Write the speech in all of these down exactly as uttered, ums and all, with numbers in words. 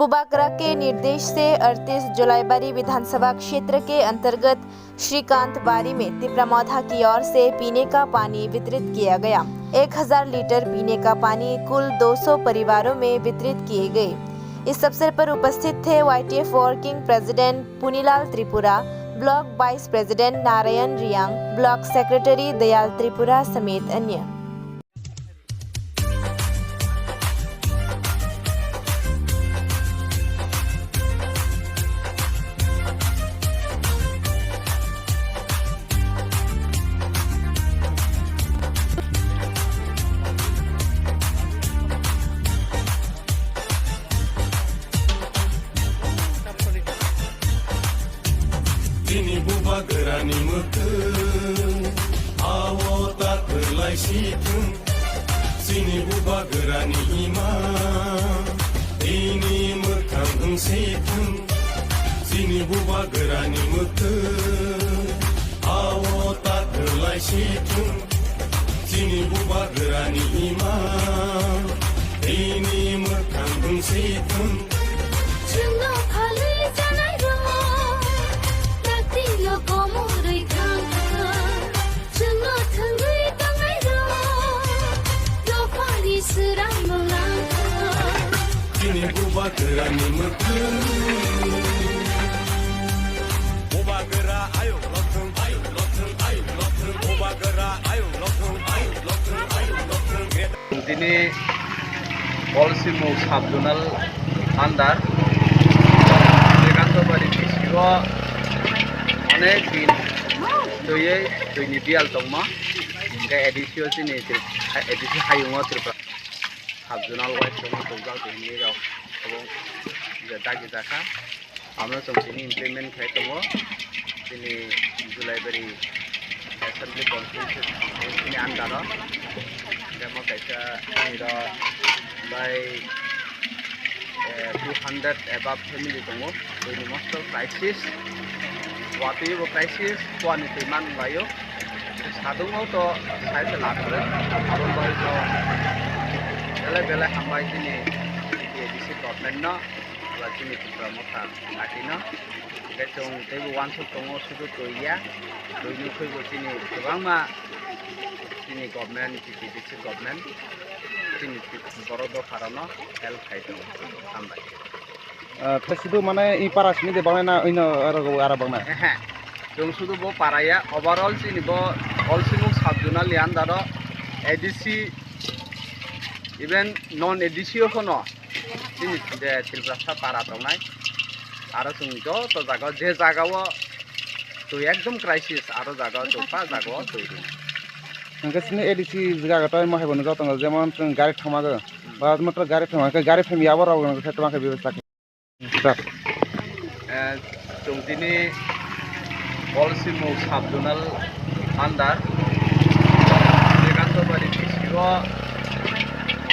बुबागरा के निर्देश से अड़तीस जुलाईबारी विधानसभा क्षेत्र के अंतर्गत श्रीकांत बारी में तिपरा मौधा की ओर से पीने का पानी वितरित किया गया। एक हज़ार लीटर पीने का पानी कुल दो सौ परिवारों में वितरित किए गए। इस अवसर पर उपस्थित थे YTF working president Punilal Tripura, block vice president Narayan Riang, block secretary Dayal Tripura समेत अन्य। Chini bubagrani mwkhwng, ao ta kwlai si thung. Chini bubagrani ima, tini mwkhang wng si thung. Chini bubagrani mwkhwng, ao ta kwlai si thung. Chini bubagrani ima, tini mwkhang wng si thung. Chwngno phalwi chanairok, taktino komorwi thangkha. Chwngno thwngwi tongnairok, dophani swrangno langkha. Chini bubagrani mwkhwng. Bubagra ayuk lothwng, ayuk lothwng, ayuk lothwng. Bubagra ayuk lothwng, ayuk lothwng, ayuk lothwng. Tini Kolsimo sub-zonal under Srikantobari district-o onek din twiwi twini biyal tongma, hingke A D C-o chini Tri-, A D C hayungo Tripura sub-zonal wise tongma tubujak tini rok obo dagi jakha. Amo chwng tini implement khai tongo, chini Julaibari Assembly Constituency ni under o. Demo kaisa chini ro bai, eh, two hundred above family tongo. Buini mosto crisis, watwi bo crisis, kuani twi man laio. Sadungo to sai se lakhre, aboni bagwi to belai belai hambai chini A D C government no. Ba chini Tripura Motha party no. Hingke chwng teibo uansuk tongo, sudu twi ya. Twi nukhuibo chini kwbangma chini government, T T D C government, chini borok dopha rokno help khai tongo. Hambai. Ah, khe sudu mane i para simi de bangnai na ino aro aro bangnai? Ehe. Chwng sudu bo para ya, overall chini bo Kolsimo sub-zonal ni under o A D C, even non A D C o phano chini je Tiprasa para tongnai, aro chwng joto jaga o, je jaga o twi ekdom crisis, aro jaga o twi pa jaga o twi rw. Hingke chini A D C jaga to mohai bono joto no, jemon chwng gari thangma go, ba motor gari thangma khe gari phemya abo rok no khe tongma khe bebasta khe. Sir. Eh, chwng tini Kolsimo sub-zonal under Srikantobari district-o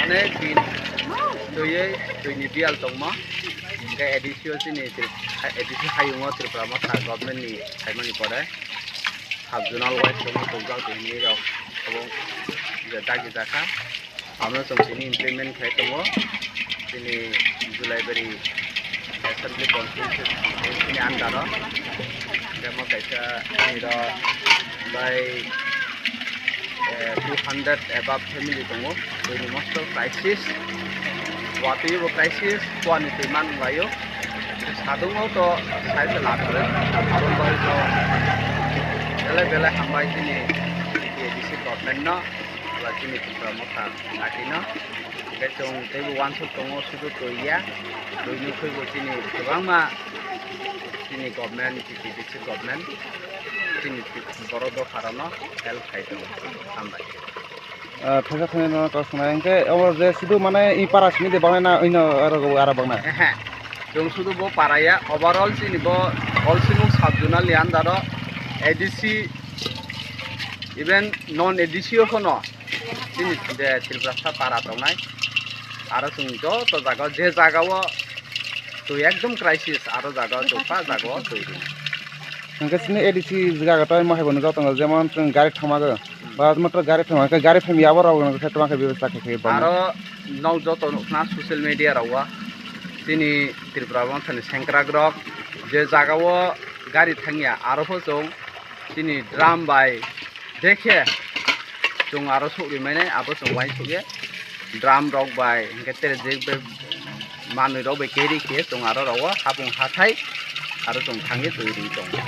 onek din twiwi twini biyal tongma. Hingke A D C-o chini Tri-, A D C hayungo Tripura Motha government ni phaimani pore sub-zonal wise tongma tubujak twi hinwi rok obo dagi jakha. Amo chwng tini implement khai tongo, chini Julaibari Assembly Constituency ni under o. Demo kaisa chini ro bai, eh, two hundred above family tongo. Buini mosto crisis, watwi bo crisis, kuani twi man laio. Sadungo to sai se lakhre, aboni bagwi to belai belai hambai chini A D C government no. Ba chini Tripura Motha party no. Hingke chwng teibo uansuk tongo, sudu twi ya. Twi nukhuibo chini kwbangma chini government, T T D C government, chini borok dopha rokno help khai tongo. Hambai. Ah, thaisa thainwi no kok sanai. Hingke obo je sudu mane i para simi de bangnai na ino aro aro bangnai? Ehe. Chwng sudu bo para ya, overall chini bo Kolsimo sub-zonal ni under o A D C, even non A D C o phano chini je Tiprasa para tongnai, aro chwng joto jaga o, je jaga o twi ekdom crisis, aro jaga o twi pa jaga o twi rw. Hingke chini A D C jaga to mohai bono joto no, jemon chwng gari thangma go, ba motor gari thangma khe gari phemya abo rok no khe tongma khe bebasta khe khe bangma. Aro nok joto nukna social media rok o. Chini Tripura Motha ni sengkrak rok je jaga o gari thangya, aro pho chwng chini drum bai dekhe chwng aro sogwi mani, abo chwng uansukya drum rok bai, hinkhe tere je be manwi rok bai carry khe chwng aro rogo hapung hathai aro chwng thangwi twi rwi tongo.